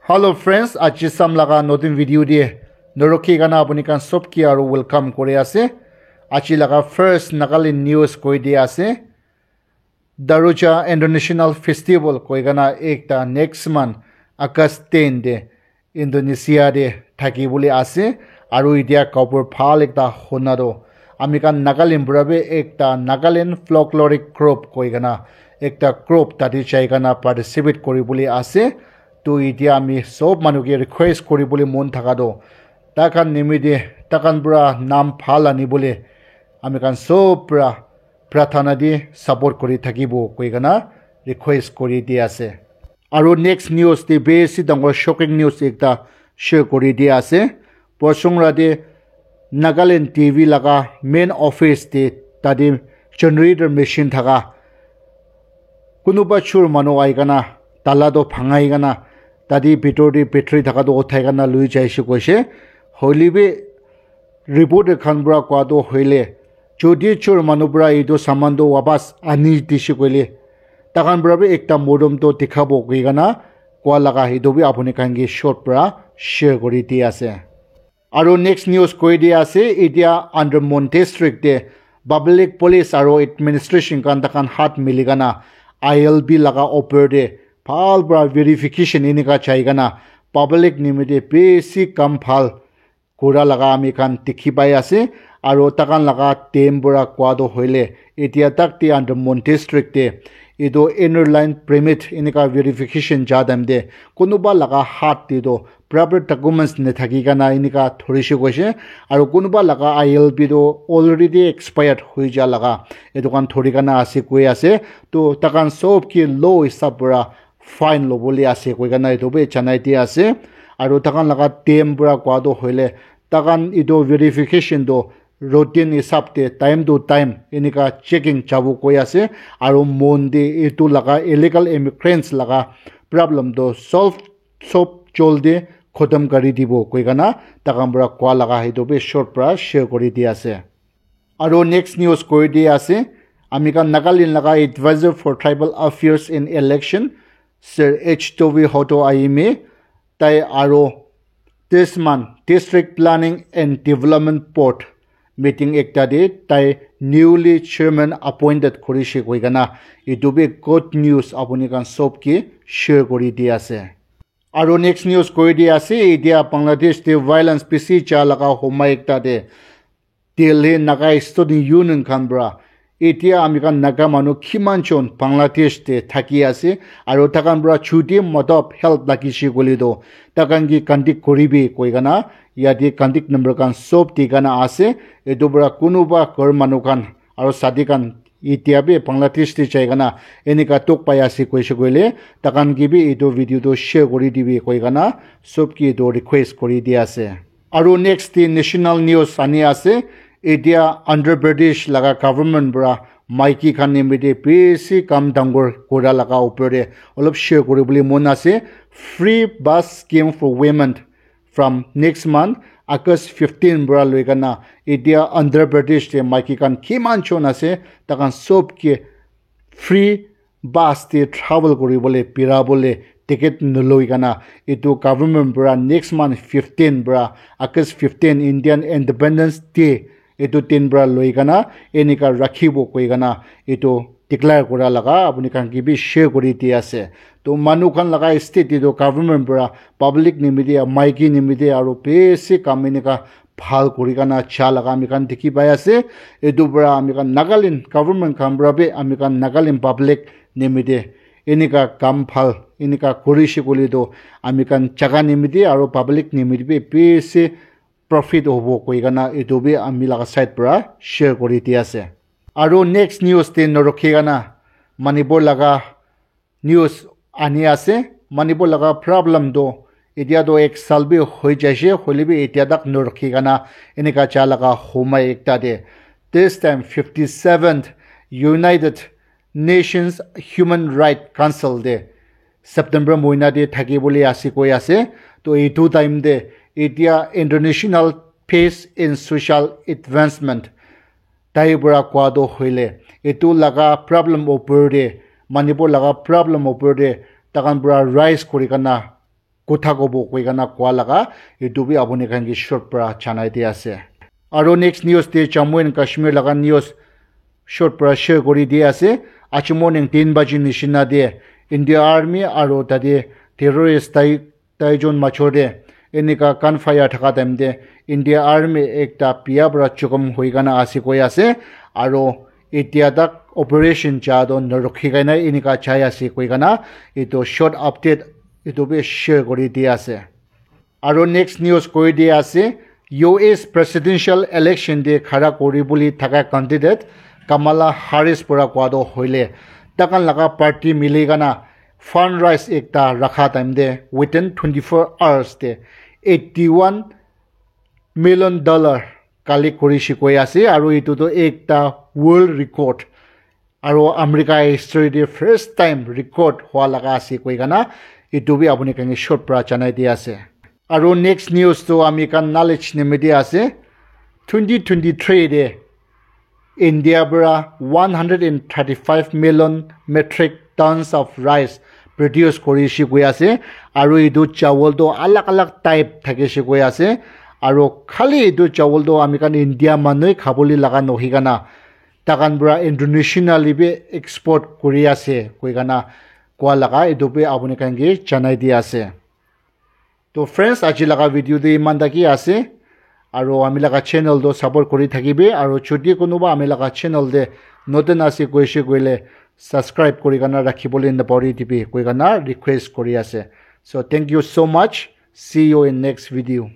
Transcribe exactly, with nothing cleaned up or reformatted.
Hello friends, aji sam laga notun video de norokhi gana apuni khan sob ki aru welcome kuri ase. Aji laga first Nagaland news koi di ase. Daruja International Festival koi gana ekta next month August ten de Indonesia de thaki bole ase. Aru itia khobor bhal ekta huna do ami khan Nagaland pura bi ekta Nagaland folkloric group koi gana ekta group tate jai gana participate kuri bole ase. To itia ami sob manu ke request kuri bole mon thaka do tai khan nimite tai khan pura nam bhal ani bole ami khan sob pura prathana di support kuri thakibo koi gana request kuri di ase. Aru next news te besi dangor shocking news ekta share kuri di ase. Posong rate Nagaland T V laga main office te tate generator machine thaka kunuba chur manu ahi gana tala to bhangai gana tate bitor te battery thaka to uthai gana lui jaise koise. Hoile bi reporter khan pura koa to hoile jodi chur manu pura etu saman to wapas ani dise koile takhan pura bi ekta modom to dikhabo koi gana koa laga etu bi apuni khan ke short pura share kuri di ase. Aru next news koi di ase, itia Andaman district te public police aru administration khan takhan hat mili gana I L P laga upor te bhal pura verification enika jai gana public nimite besi kam bhal kura laga ami khan dikhi pai ase. Aru takhan laga team pura koa to hoile itia tak te Andaman district te etu inner line permit enika verification ja time te kunuba laga hat te to proper documents nathaki kana enika thorishe koishe. Aru kunuba laga I L P to already expired hoi ja laga etu khan thori kana ase koi ase. To takhan sob ke law hisab pura fine lobole ase koi kana etu bi janai di ase. Aru takhan laga team pura koa to hoile takhan etu verification to routine hisab te time to time enika checking jabo koi ase. Aru mon te etu laga illegal immigrants laga problem to solve sob joldi khotom kari dibo koi kana takhan pura koa laga etu bi short pura share kuri di ase. Aru next news koi di ase, ami khan Nagaland laga advisor for tribal affairs in election, Sir H Tovi Hoto Ayime, tai aru this month district planning and development board meeting ekta de tai newly chairman appointed korishe koi kana etu bi good news apuni khan sob ke share kuri di ase. Aru next news koi di ase, itia Bangladesh te violence bisi ja laga homai ekta de Delhi Naga Student Union khan pura itia ami khan Naga manu kiman jon Bangladesh te thaki ase aru takhan pura chuti matlab help lagise koile to takhan ke contact kuribi koi kana yate contact number khan sob di kana ase. Etu pura kunuba ghor manu khan aru sadi khan itia bi Bangladesh te jai kana enika tok pai ase koise koile takhan ke bi etu video to share kuri dibi koi kana sob ke etu request kuri di ase. Aru next te national news ani ase. Itia Andhra Pradesh laga government pura maiki khan nimite bisi kam dangor kura laga upor te olop share kuri bole mon ase. Free bus scheme for women from next month August fifteen pura loi kana itia Andhra Pradesh te maiki khan kiman jon ase takhan sob ke free bus te travel kuri bole pira bole ticket naloi kana etu government pura next month fifteen pura August fifteen Indian Independence Day etu din pura loi kana enika rakhibo koi kana etu declare kura laga apuni khan ke bi share kuri di ase. To manu khan laga state te to government pura public nimite maiki nimite aru bisi kam enika bhal kuri kana ja laga ami khan dikhi pai ase. Etu pura ami khan Nagaland government khan pura bi ami khan Nagaland public nimite enika kam bhal enika kurishe koile to ami khan jaga nimite aru public nimite bi bisi profit hobo koi kana etu bi ami laga side pura share kuri di ase. Aru next news te norokhi kana Manipur laga news ani ase. Manipur laga problem to itia to ek sal bi hoi jaise, hoile bi itia tak norokhi kana enika ja laga homai ekta de this time fifty seventh United Nations Human Right Council de September moina de thaki bole ase koi ase. To etu time de itia International Peace and Social Advancement tai pura koa to hoile etu laga problem opor te Manipur laga problem opor te takhan pura rise kuri kana kotha kobo koi kana koa laga etu bi apuni khan ke short para janai di ase. Aro next news te Jammu and Kashmir laga news short para share kori di ase. Aji morning tin baji nishina te India Army aro tate terrorist tai tai jon major te enika gunfire thaka time te India Army ekta bia para jokhom hoi kana ase koi ase. Aro etia tak operation ja toh narukhi kaina enika jai ase koi kana etu short update etu bi share kori di ase. Aro next news koi di ase, U S presidential election te khara kori bole thaka candidate Kamala Harris para koa toh hoile takhan laga party mili kana fundraise ekta rakha time te within twenty-four hours te eighty-one million dollar collect kori she koi ase, aro etu toh ekta world record aro America history te first time record hua laga ase koi kana etu bi apuni khan ke short para janai di ase. Aro next news toh ami khan knowledge nimite ase, twenty twenty-three te India para one hundred and thirty-five million metric tons of rice produce kori she koi ase. Aro etu chawal toh alag alag type thaki she koi ase. Aro khali etu chawal toh ami khan India manu khabole laga nohoi kana takhan para Indonesia le bi export kori ase koi kana koa laga etu bi apuni khan ke janai di ase. To friends, aji laga video te iman taki ase. Aro ami laga channel toh support kori thakibi. Aro jodi kunuba ami laga channel te notun ase koise koile subscribe kori kana rakhi bole napahori dibi koi kana request kori ase. So thank you so much. See you in next video.